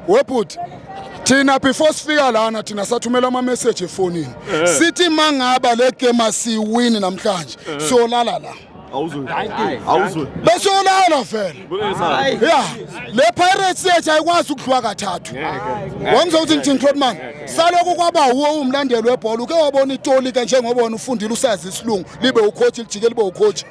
Webhuti, thina before sifika lana, thina sathumela ama-message efonini, sithi mangaba le game asiwini namhlanje, siyolala la. Awuzwe, awuzwe. Besiyolala vele. Ya, le Pirates yethu ayikwazi ukudliwa kathathu. Wangizwa ukuthi ngithini, Trotman? Salokhu kwaba wuwo umlandeli webhola, uke wabona itolika njengoba wena ufundile, usazi isilungu, libe ucoach, lijike libe ucoach.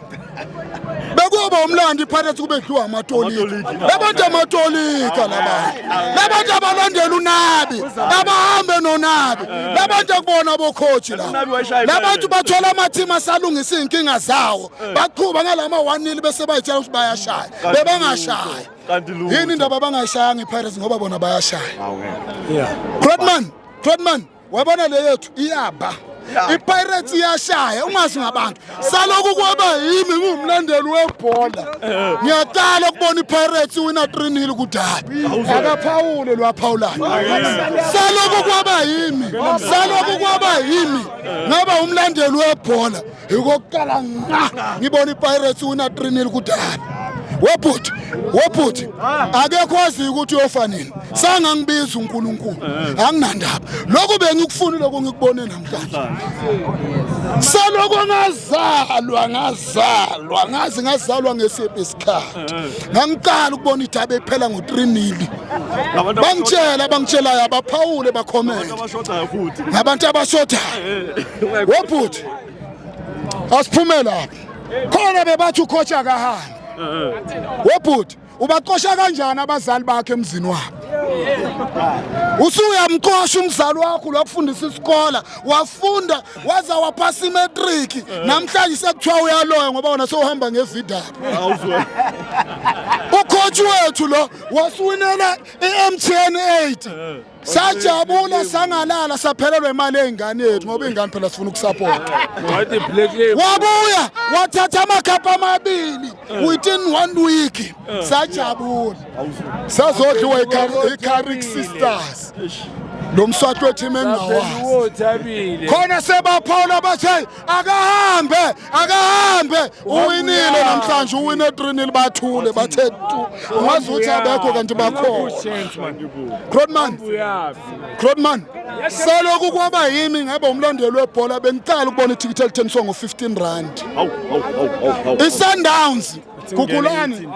Bekuyoba umlando iPirates kube dliwa amatolika. Labantu amatolika, labantu, labantu abalandela uNabi, abahambe noNabi, labantu akubona abocoach la. uNabi wayishaya. Labantu bathola amateam asalungisa iy'nkinga zawo, baqhuba ngalama 1-0, bese bayitshela ukuthi bayashaya, bebangashaya. Kanti lutho. Yini indaba bangayishayanga iPirates? Ngoba bona bayashaya. Crodman, Crodman, wabona le yethu iyaba. IPirates iyashaya, ungazi ngabantu. Saloku kwaba yimi ngumlandeli webhola, ngiyaqala ukubona iPirates wina 3-0 kudabi. Akaphawule lwaphawulayo. Saloku kwaba yimi, saloku kwaba yimi ngaba umlandeli webhola, ikokuqala nqa ngibona iPirates wina 3-0 kudabi. Webhuti, webhuti, akekho waziyo ukuthi uyofa nini. Sangangibiza uNkulunkulu, anginandaba. Lokhu bengikufuni, lokho ngikubone namhlanje. Saloko ngazalwa, ngazalwa, ngazi ngazalwa ngesiphi isikhathi, ngangiqala ukubona idabi ephela ngo-3-0. Bangitshela, abangitshelayo abaphawule, bacomment. Abashodayo futhi. Ngabantu abashodayo. Webhuti, asiphume lapho khona. Bebathi ucoach akahambi. Webhuti, ubaqosha kanjani abazali bakhe emzini wabo? Usuyamqosha umzali wakho lwakufundisa isikole, wafunda waza waphasa imatric, namhlanje sekuthiwa uyaloya ngoba wona sewuhamba ngevidaba. Awuzwe. Ucoach wethu lo wasiwinela i-MTN 8, sajabula sangalala, saphelelwa imali ey'ngane yethu, ngoba iy'ngane phela sifuna ukusupport. Wathi Black Label. Wabuya wathatha amakhapha amabili within one week, sajabula, sazodliwa i-Carrick Sisters, lo mswati weteam engingawazi. Wothabile. Khona sebaphawula bathi, "Hey, akahambe, akahambe, uwinile namhlanje, uwine 3-0." Bathule bathe tu, ungazi ukuthi abekho kanti bakhona. Chance, man. Crodman. Uyaphi? Crodman, saloku kwaba yimi ngabe umlandeli webhola, bengiqala ukubona ithikithi elithengiswa ngo-15 rand. Hawu, hawu, hawu, hawu, hawu. I-Sundowns, gugulani,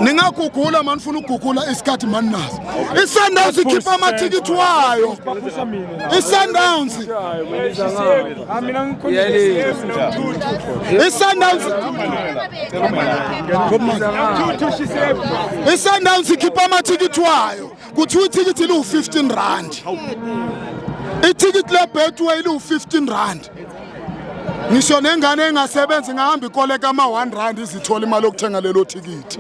ningagugula mani, funa ukugugula isikhathi mani naso. I-Sundowns ikhipha amathikithi wayo, I-Sundowns, I-Sundowns, I-Sundowns ikhipha amathikithi wayo, kuthiwa ithikithi liwu-15 rand, ithikithi le-Betway liwu-15 rand. Ngisho nengane engasebenzi ngahamba ikoleka ama-1 rand, izithola imali yokuthenga lelo thikithi.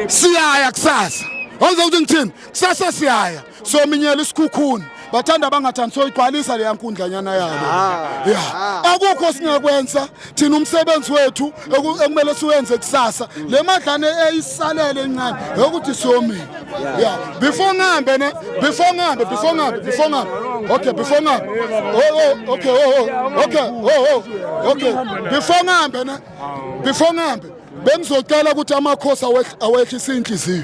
Siyaya kusasa, awuze ukuthi ngithini, kusasa siyaya, sominyela iSekhukhune, bathanda bangathandi, soyigcwalisa leya nkundlanyana yabo. Ya, akukho singakwenza thina, umsebenzi wethu ekumele siwenze kusasa, le madlane eyisalele encane yokuthi siyomina. Ya, before ngihambe ne, before ngihambe, before ngihambe, before ngihambe, okay, before ngihambe, oh, okay, oh, okay, oh, okay, before ngihambe ne, before ngihambe, bengizocela ukuthi amakhosi awehlise inhliziyo,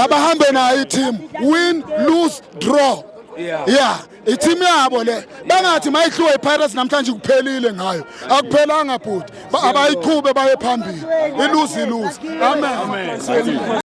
abahambe nayo i-team, win, lose, draw. Yeah, i-team yabo le, bangathi mayihluwe iPirates namhlanje kuphelile ngayo. Akuphelanga bhuti. Abayiqhube baye phambili, ilose ilose. Amen.